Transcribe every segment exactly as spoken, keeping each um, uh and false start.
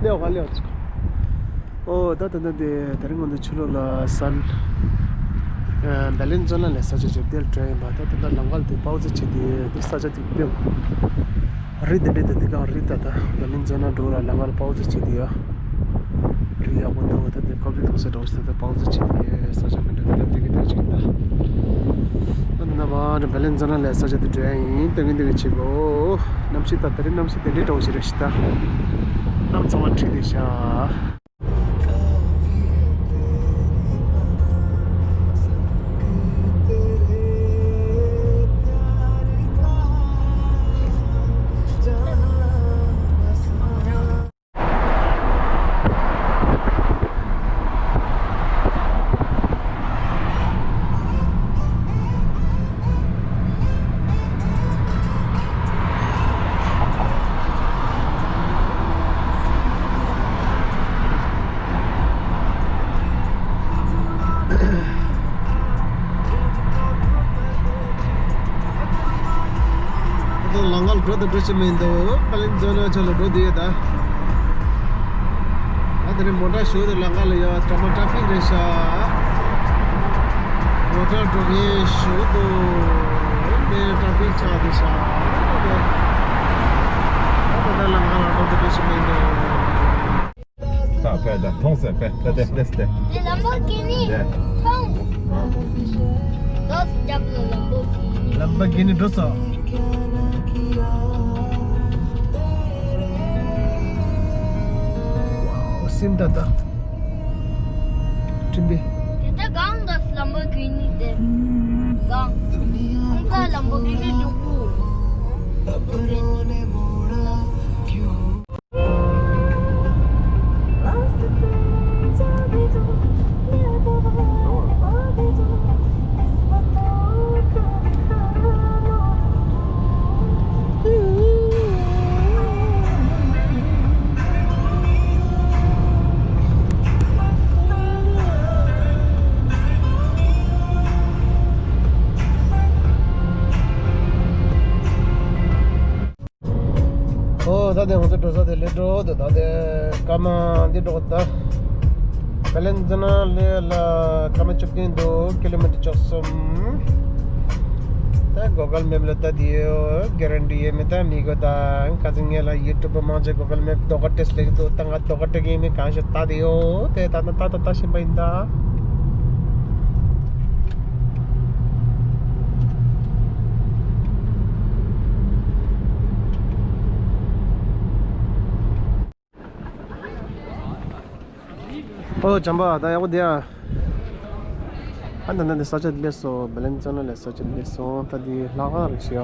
ལེའོ་ག་ལེའོ་ཅིག་ཨོ་ད་ད་ད་དེ་དེ་རིང་ང་ཚོ་ཕྱི་ལོགས་ལ་སན། བེ་ལན་ཛོ་ན་ལ་ས་ཆ་ཅིག་དེར་འགྲོ་ཡིན་པ། ད་ད་ད་ལམ་ཁ་ལ་དེ་པའོ་ཙི་བྱེད་དེ་དེ་ས་ཆ་དེ་ལེའོ། རི་དེ་འདྲས་དེ་དེ་ག་རི་ད་ད་བེ་ལན་ཛོ་ན་འགྲོ་ལ་ལམ་ཁ་ལ་པའོ་ཙི་བྱེད་དེ་ཡ། རི་ཡག་པོ་འདུག་ད་དེ་ཀོ་ཕི་འཐུང་ས་འགྲོ་ཞིག་ད་ད་པའོ་ཙི་བྱེད་དེ་ས་ཆ་མི་འདྲ་དེ་ད་དེ་གི་ད་ཅིག་ད། ད་ད་ན་བ་བེ་ལན་ཛོ་ན་ལ་ས་ཆ་དེ་འགྲོ་ཡ་ཡིན། ད་གི་འདི་གི་བྱེད་གོ། གནམ་གཤིས་ད་དེ་རིང་གནམ་གཤིས་དེ་འདྲས་འགྲོ་ཞིག་རེད་ཤི་ད། གནམ་ཚང་མ་འཁྲིགས་བསྡད་ཤག་ད་ལམ་ཁ་ལ་འགྲོ་དང་འགྲོ་ཆེ་མི་འདུག་བེ་ལན་ཛོ་ན་ཕྱོགས་ལ་འགྲོ་དུས་ད། ད་དེ་རིང་མོ་ཊ་ཞོ་དང་ལམ་ཁ་ལ་ཡོད་ཀྲ་མ་ཊ་ཕིག་རེད་ཤག་མོ་ཊ་འགྲོ་མཁན་ཞོ་དང་མེ་ཊ་ཕིག་ཆགས་བསྡད་ཤག་ད་ད་ལམ་ཁ་ལ་འགྲོ་དང་འགྲོ་ཆེ་མི་འདུག་ད་པེ་ད་ཐོང་ཟེར་པེ་ད་དེ་དེ་དེ། དེ་ལམ་བོ་གི་ནི་ཐོང་། ལམ་བོ་གི་ནི་འགྲོ་སོང་། སིམ་ད་ད། ཀྲིམ་པི། དེ་ད་གང་འདྲ་ལམ་བོ་གི་ནི་དེ། གང་། ཁོང་ཚ་ལམ་བོ་གི་ནི་འགྲོ་གོ། ཨོ་ད་དེ་ང་ཚོ་འགྲོ་ས་དེ་ལས་འགྲོ་དེ་ད་དེ་སྐར་མ་འདི་འགྲོ་ད། བེ་ལན་ཛོ་ན་ལས་ལ་སྐར་མ་བཅུ་བདུན་འདུག་ཀི་ལོ་མི་ཊར་བཅུ་གསུམ། ད་གོ་གལ་མེབ་ལ་ལྟ་དེ་ཡོད་གེ་རན་ཊི་ཡོད་མེད་ད་མི་གོ་ད། ཁ་སང་ངས་ལ་ཡུ་ཊུབ་པ་མང་ཆེ་གོ་གལ་མེབ་རྡོ་ཁ་ཊེ་སི་ལེགས་འདུག་ད་ང་རྡོ་ཁ་ཊེ་གི་མི་གང་ཞིག་ལྟ་དེ་ཡོད་དེ་ད་ད་ད་ད་ལྟ་བཞིན་པ་ཡིན་ད། ཨོ་བྱམས་པ་ད་ཡག་པོ་བསྡད་ཨ། ཨ་ད་ད་འདི་ས་ཆ་འདི་སླེབས་སོང་། བེ་ལན་ཛོ་ན་ལ་ས་ཆ་འདི་སླེབས་སོང་། ད་འདི་ལྷ་ཁང་རེད་ཤག་ལྷ་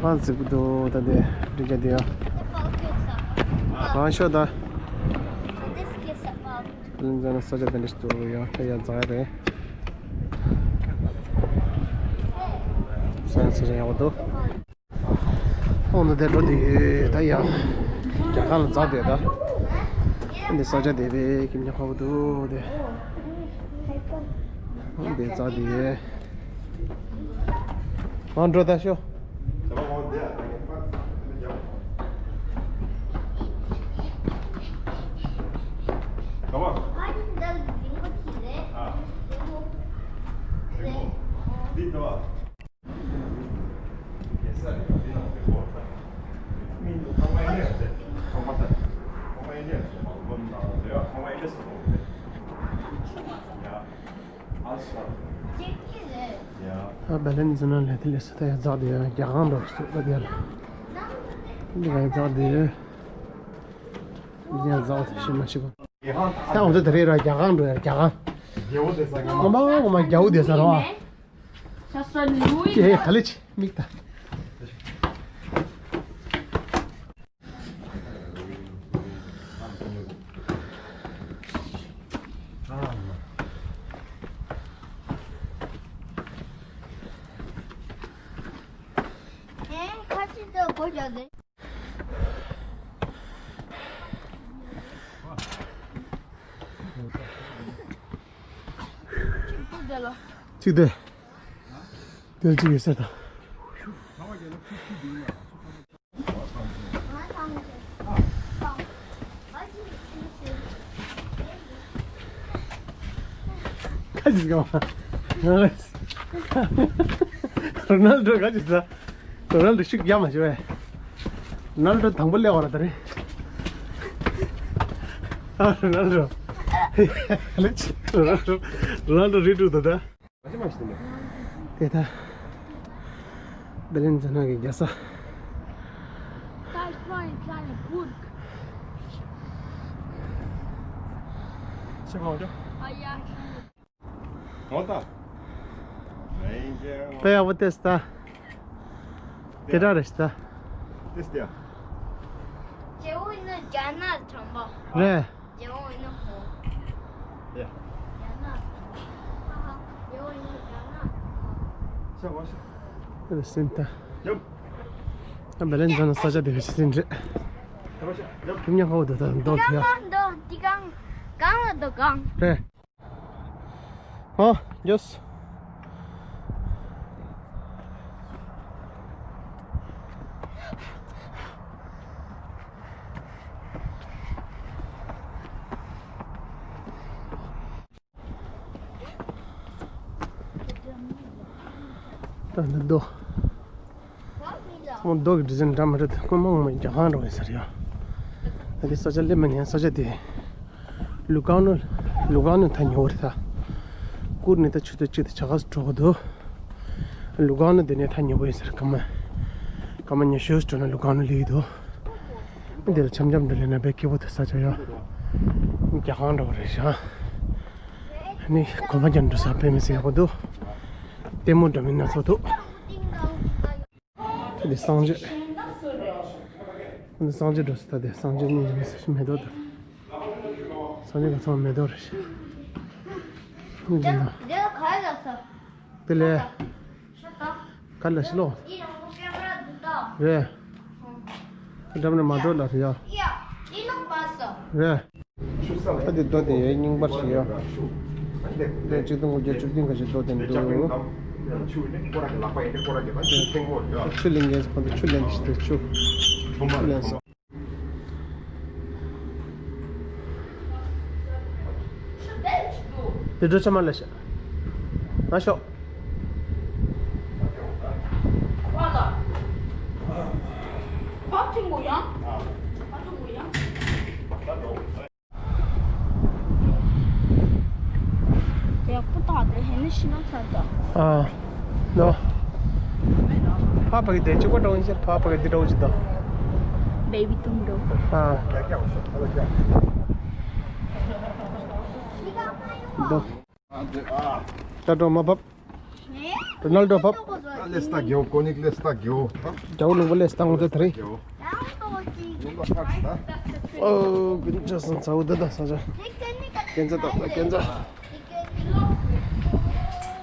ཁང་རྫིག་པོ་འདུག་ད་འདི་འདྲི་རྒྱ་འདི་ཡ། ང་ཤོག་ད། བེ་ལན་ཛོ་ན་ས་ཆ་དེ་འདྲ་ཞིག་འདུག་ཡ། ད་ཡ་འཛེག་ཡ་རེད། ས་ཆ་ཡག་པོ་འདུག་ཁོང་ཚོ་དེ་འགྲོ་དེ་ཡོད་ད་ཡ། རྒྱ་གར་ལ་འཛེག་དེ་ད། འདི་ས་ཆ་དེ་བས་ཁྱིམ་ཉག་ཁ་བོ་འདུག་དེ། འདི་འཛེག་དེ་ཡོད། ང་འགྲོ་ད་ཤོག་ཨ་བེ་ལན་ཛོ་ན་ལ་དེ་ལས་སུ་ད་ཡ་འཛེག་དེ་ཡ་རྒྱ་གང་འགྲོ་སུ་ད་དེ་ཡ། འདི་ག་ཡ་འཛེག་དེ་ཡ། འདི་ཡ་འཛེག་དེ་ཤི་མ་ཤི་གོ། ད་འོ་ད་དེ་རེད་ར་རྒྱ་གང་འགྲོ་ཡ་རྒྱ་གང་། ངོ་མ་ངོ་མ་རྒྱ་བོ་དེ་ས་ར་བ། ཀྱེ་ཧེ་ག་ལེ་ཆི་མིག་ད། གཅིག་དེ། དེ་གཅིག་ཡོད་ས་དང་། རོ་ནལ་ཌོ་ག་ཅི་ཟ། རོ་ནལ་ཌོ་ཤུགས་རྒྱག་མ་བྱེད་པས། རོ་ནལ་ཌོ་དང་པོ་སླེབས་པ་རེད་ད་རེད། ཨ་རོ་ནལ་ཌོ། རོ་ནལ་ཌོ། རོ་ནལ་ཌོ་རེད་འདུག་ད་ད། དེ་ད། བེ་ལན་ཛ་ན་གི་རྒྱལ་ས། དཔེ་ཡག་པོ་ཏེ་སྟ། དེ་འདྲ་རེད་སྟ། ཏེ་སྟ། ཇེ་འོ་ནི་རྒྱ་ནག་དྲང་པོ། རེད། ཇེ་འོ་ནི་ཧོ། ཡ། རྒྱ་ནག་དྲང་པོ། ཇེ་འོ་ནི་རྒྱ་ནག་དྲང་པོ། ཤ་བ་ཤ། རེད་སེམས་ད། ཡབ། ཨ་བེ་ལན་ཛ་ན་ས་ཆ་དེ་བས་སེམས་རེད། ཤ་བ་ཤ། ཡབ། ཁྱིམ་ཉག་ཧོ་དེ་ད་འདོག་ཡ། འདོག་འདི་གང་། གང་ལ་འདོག་གང་། རེད། ཨ། ཡོས། ད་འདི་རྡོ། ཚང་མ་རྡོ་གི་ཌི་ཛའིན་འདྲ་མི་འདྲ་དེ་སྔོན་མ་ངོ་མ་རྒྱ་གང་འདྲ་བ་ཡིན་ས་རེད་ཡ། ད་འདི་ས་ཆ་སླེབས་མ་ཉན་ས་ཆ་དེ། ལུ་ཀའོ་ནུ། ལུ་ཀའོ་ནུ་ད་ཉེ་བོ་རེད་ད། ཀུར་ནས་ད་ཆུ་ཚོད་གཅིག་དང་ཕྱེད་ཀ་ཙམ་འགྲོ་དགོས་འདུག་ལུ་ཀའོ་ནུ་དེ་ནས་ད་ཉེ་བོ་ཡིན་ས་རེད། སྐར་མ། སྐར་མ་ཉི་ཤུ་ཙམ་འགྲོ་ན་ལུ་ཀའོ་ནུ་སླེབས་ཀྱི་འདུག་འདི་ལ་འཆམ་འཆམ་འདི་ལས་ན་དཔེ་སྐྱིད་པོ་འདུག་ས་ཆ་ཡ། རྒྱ་གང་འདྲ་བ་རེད་ཤག་ནི་གོམ་པ་རྒྱག་འགྲོ་ས་དཔེ་མི་སྲིད་ཡག་པོ་འདུག་ལྟད་མོ་འདྲ་མིན་སྣ་ཚོགས་འདུག་ད་འདི་སངས་རྒྱས། འདི་སངས་རྒྱས་འགྲོ་ས་ད་འདི་སངས་རྒྱས་གཉིས་མི་སྲིད་མེ་ཏོག་ད། སངས་རྒྱས་ག་ཚང་མེ་ཏོག་རེད་ཤག་འདི་ན། དེ་ལས། ག་ལ་ཤི་ལོ། རེད། འགྲམ་ནས་མ་འགྲོ་ལ་རེད་ཡ། རེད། ཨ་དེ་རྡོ་དེ་རྙིང་པ་ཞིག་ཡོད། དེ་གཅིག་སྟོང་དགུ་བརྒྱ་བཅུ་བདུན་ག་ཞིག་རྡོ་དེ་འདུག་ཆུ་ལེན་མཁན་ཁོ་ཚོ་ཆུ་ལེན་ཞིག་དེ་ཆུ། ཆུ་ལེན་སོང་། དེ་འགྲོ་ཆ་མ་ལ་ཤ། ང་ཤོག་ཡག་པོ་བཏང་སྟེ་ཧེ་ནི་ཤི་ན་ཚར་ད། ཨ། ལོ། ཕ་ཕ་གི་དེ་གཅིག་པ་འགྲོ་ཡིན་ཕྱིར་ཕ་ཕ་གི་དེ་འགྲོ་ཅི་ད། བེ་བི་ཏུང་འགྲོ། ཨ། ལོ། ད་འགྲོ་མ་བབ། རོ་ནལ་ཌོ་བབ། ལེ་སྟ་གྱོ་ཀོ་ནིག་ལེ་སྟ་གྱོ། རྒྱ་བོ་ལུང་པ་ལེ་སྟ་ངོ་ཚ་ད་རེད། ལུང་པ་ཧྲག་ད། ཨོ་ཀུན་ཅོ་སང་ཚ་བོ་ད་ད་ས་ཆ། ཀན་ཚ་ད་ད་ཀན་ཚ།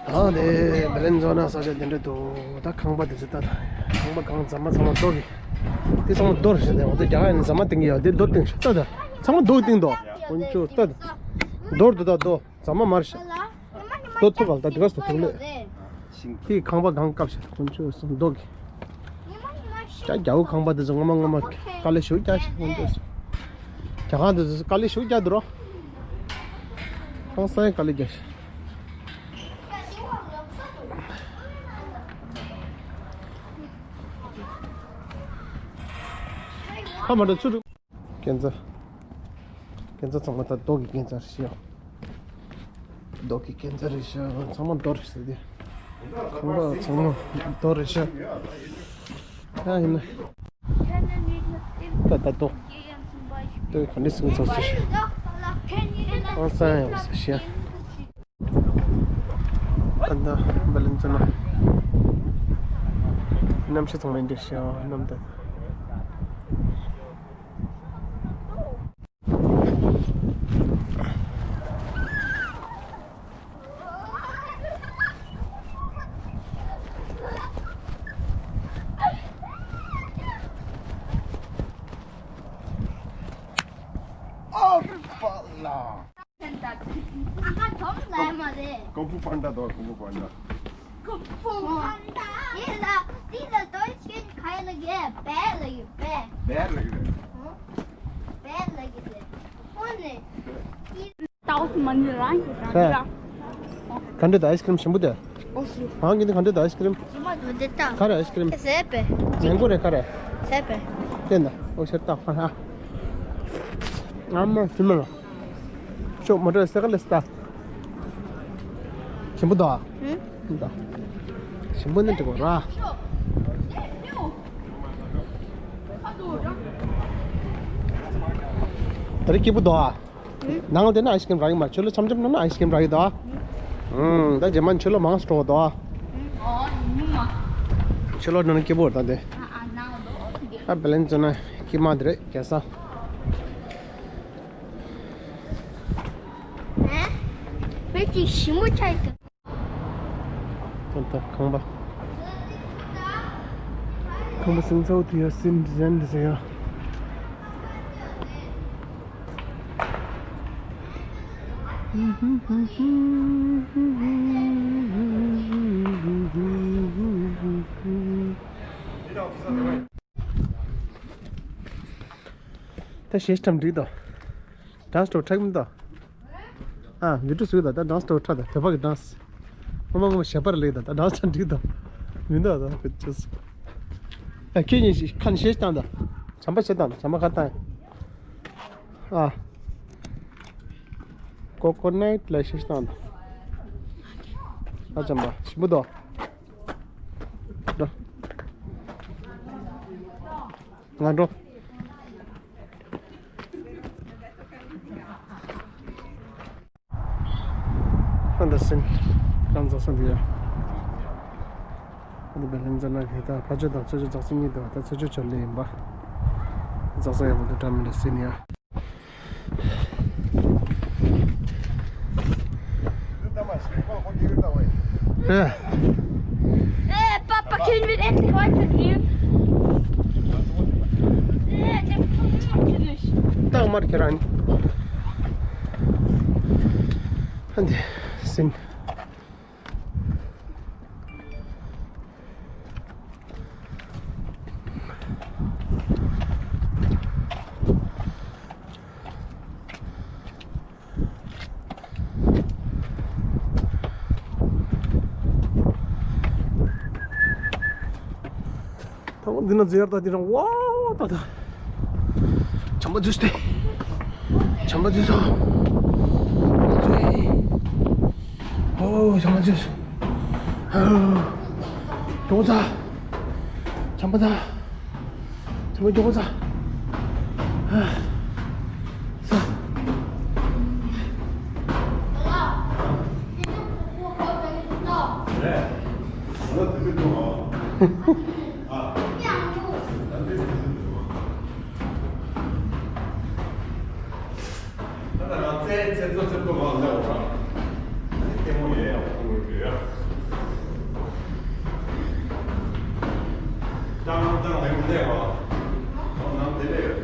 ད་དེ་བེ་ལན་ཛོ་ན་ས་ཆ་དེ་འདྲ་འདུག་ད་ཁང་པ་དེ་ཚོ་ད་ད་ཁང་པ་གང་ཚང་མ་ཚང་མ་རྡོ་གི། དེ་ཚང་མ་རྡོ་རེད་ཟེར་ནས་འོ་དེ་རྒྱ་གར་ནས་ཟ་མ་བཏིང་གི་ཡོད་དེ་རྡོ་བཏིང་ཤག་ད་ད་ཚང་མ་རྡོ་བཏིང་དོ། ཀུན་ཅོ་ད་ད་རྡོ་རེད་ད་རྡོ་ཟ་མ་མ་རེད་ཤག་ལྟོ་ཐུག་ག་ལ་ད་དེ་ག་སོ་ཐུག་ལེ། དེའི་ཁང་པ་གང་བཀབ་ཤག་ཀུན་ཅོ་སོང་རྡོ་གི། ཅག་རྒྱ་བོ་ཁང་པ་དེ་ཚོ་ངོ་མ་ངོ་མ་དཀའ་ལས་ཞུ་རྒྱག་ཤག་ཀུན་ཅོ་སོང་། རྒྱ་གར་དེ་ཚོ་དཀའ་ལས་ཞུ་རྒྱག་འདུག་རོ། ཧང་སང་དཀའ་ལས་རྒྱག་ཤག་ཁ་མ་འདྲ་ཚུར། ཀན་ཚ། ཀན་ཚ་ཚང་མ་ད་རྡོ་གི་ཀན་ཚ་རེད་ཤག་རྡོ་གི་ཀན་ཚ་རེད་ཤག་ཚང་མ་རྡོ་རེད་ཤག་དེ། ཁང་པ་ཚང་མ་རྡོ་རེད་ཤག་ཡ་ཡིན་ན། ད་ད་རྡོ། ལྟོས་ག་འདྲ་སེམས་ཚོགས་ཤག་ཨང་སང་ཡང་ཟེར་ཤག་ད་ལྟ་བེ་ལན་ཙ་ན། གནམ་གཤིས་ཚང་མ་འདི་འདྲ་ཞིག་གནམ་ད། ཨ་རི་པ་ལ། Kung Fu Panda དང་། Kung Fu Panda། Kung Fu Panda. Dieser, dieser Deutschkind keine Bär, Bär, Bär. Bär, Bär. Hm? Bär, Bär. Ohne. Tausend Mann rein. Ja. ག་འདྲ་འདུག་ཨའི་སི་ཀྲིམ་ཞིམ་པོ་འདུག་ཨོ་སི། ཨང་ཀི་འདི་ག་འདྲ་འདུག་ཨའི་སི་ཀྲིམ། ཞིམ་པོ་འདུག་འདི་ལྟ། ག་རེ་ཨའི་སི་ཀྲིམ། ཟས་པས། མེང་གོ་རེད་ག་རེ། ཟས་པས། བལྟས་ན་ཨོ་ཤར་ལྟ་ཧ་ཧ། ཨ་མ་ཞིམ་མ་ལ། ཤོག་མོ་ཊ་སེ་ཀ་ལེ་སི་ལྟ། ཞིམ་པོ་འདུག་ཨ། ཨུ། འདུག་ཞིམ་པོ་ནི་འགྲིག་གོ་ར། ད་རེས་སྐྱིད་པོ་འདུག་ཨ། ནང་ལ་བསྡད་ན་ཨའི་སི་ཀྲིམ་རག་གི་མ་རེད། ཕྱི་ལོགས་འཆམ་འཆམ་གནང་ན་ཨའི་སི་ཀྲིམ་རག་གི་འདུག་ཨ། ཨུམ། ད་རྗེས་མ་ཕྱི་ལོགས་མང་སུ་འགྲོ་གི་འདུག་ཨ། ཕྱི་ལོགས་འགྲོ་ན་སྐྱིད་པོ་རེད་ད་དེ། ཨ་བེ་ལན་ཙོ་ན་སྐྱིད་མ་དེ་རེད་རྒྱལ་ས། ཨ། བེ་ཅིག་ཞིམ་པོ་ཆགས་ཀྱི། ད་ད་ཁང་པ། ཁང་པ་སིང་ཚའོ་དེ་ཡ་སིན་ཟན་དེ་ཟེར་ཡ། ད་ཞེས་ཀྲམ་འགྲིག་དོ། ཌན་སི་ཊོ་ཁྲག་མི་དོ། ཨ་བི་ཌིའོ་བཟོས་དོ། ད་ཌན་སི་ཊོ་ཁྲག་དང་བོད་པ་གི་ཌན་སི། ངོ་མ་ངོ་མ་ཞབས་པར་ལེགས་དོ། ད་ཌན་སི་ཁྲག་འགྲིག་དོ། མི་འདུག་ད་ཁོ་ཅོས། ཨ་ཁྱེད་གཉིས་ཤིག་ཁ་ནས་ཞེས་བཏང་དོ། བྱམས་པ་ཞེས་བཏང་དོ། བྱམས་པ་ཁ་བཏང་། ཨ། ཀོ་ཀོ་ནཊ་ལ་ཞེས་བཏང་དོ། ཨ་བྱམས་པ་ཞིམ་པོ་དོ། འགྲོ། ང་འགྲོ། ཨ་འདི་སིན། རྐང་རྩེད་ས་འདི་ཡ། ཨ་འདི་བེ་ལན་ཙ་ན་གི་ད་ཕ་ཆོས་དང་ཚོ་ཆོས་རྩེད་ས་གཉིས་འདུག་ད་ཚོ་ཆོས་ཆོ་ལེ་ཡིན་པ། རྩེད་ས་ཡག་པོ་འདུག་འདྲ་མི་འདྲ་སིན་ཡ། ཨེ། ཨེ། པ་པ་ཁྱོད་མི་ཨེ་ཏི་ཧོ་ཏི་ནི། ཨེ། ཏེ་ཁོ་མོ་ཁྱོད་ནི། སྟག་དམར་ཁྱེད་རང་ནི། ཨ་འདི་སིན། ད་འོ་འདི་ན་འཛུལ་ཡར་ད་འདི་རང་ཝའོ་ད་ད། བྱམས་པ་འཛུལ་སྟེ། བྱམས་པ་འཛུལ་སོང་། འཛུལ་ཡིན། ཨོ་བྱམས་པ་འཛུལ་སོང་། ཨོ། མགྱོགས་ཚ། བྱམས་པ་ཚ། བྱམས་པ་མགྱོགས་ཚ། ཨ། ཚ། ད་ལྟ་ང་རྩེད་རྩེད་རྩེད་རྩེད་པོ་མང་ལེ་བ། ལྟད་མོ་ཡོད་ཡ་ཁོང་གི་ཡོད་ཡ། ཀྲང་ཀྲང་ལེ་བ་ལེ་བ། ཁོང་ནང་དེ་ལེ་ཡོད།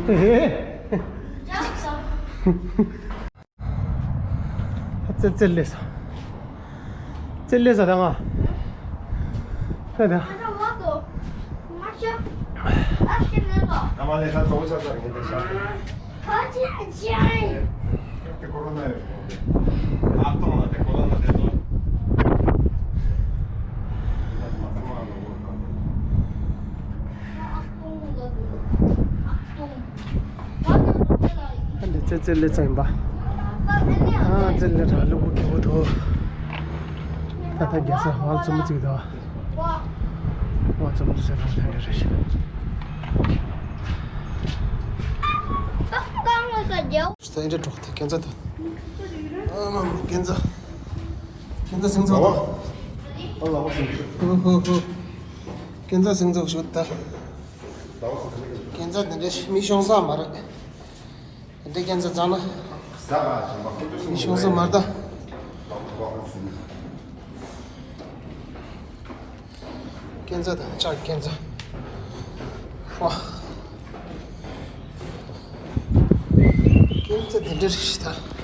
ཨེ། ཙེ་ཙེ་ལེ་ས། ཙེ་ལེ་ས་ད་ང་། ད་ད། ཨ་འདི་ཙེ་ཙེ་ལེ་ཙ་ཡིན་པ། ཨ་ཙེ་ལེ་ར་ལུག་པོ་རྒྱལ་པོ་དོ། ད་ད་རྒྱལ་ས་ཧོལ་ཙུམ་ཙིག་དོ། ཧོལ་ཙུམ་ཙིག་ཟེར་ན་ད་འདྲ་རེད་ཤག་ད་འདྲ་གྲོགས་ད་ཁྱེད་ཚ་དོ། ཨ་མ་ཁྱེད་ཚ། ཁྱེད་ཚ་སིང་ཚོགས་དོ། ཨ་ལ་བ་སིང་། ཧུ་ཧུ་ཧུ། ཁྱེད་ཚ་སིང་ཚོགས་ཤོད་ད། ཁྱེད་ཚ་དེ་འདྲ་མི་ཤོང་ས་མ་རེད། དེ་འདྲ་ཁྱེད་ཚ་ཙང་ན། མི་ཤོང་ས་མ་རེད་ད། ཁྱེད་ཚ་དང་ཅག་ཁྱེད་ཚ། ཧོ། ཁྱེད་ཚ་དེ་འདྲ་རེད་ཤག་ད།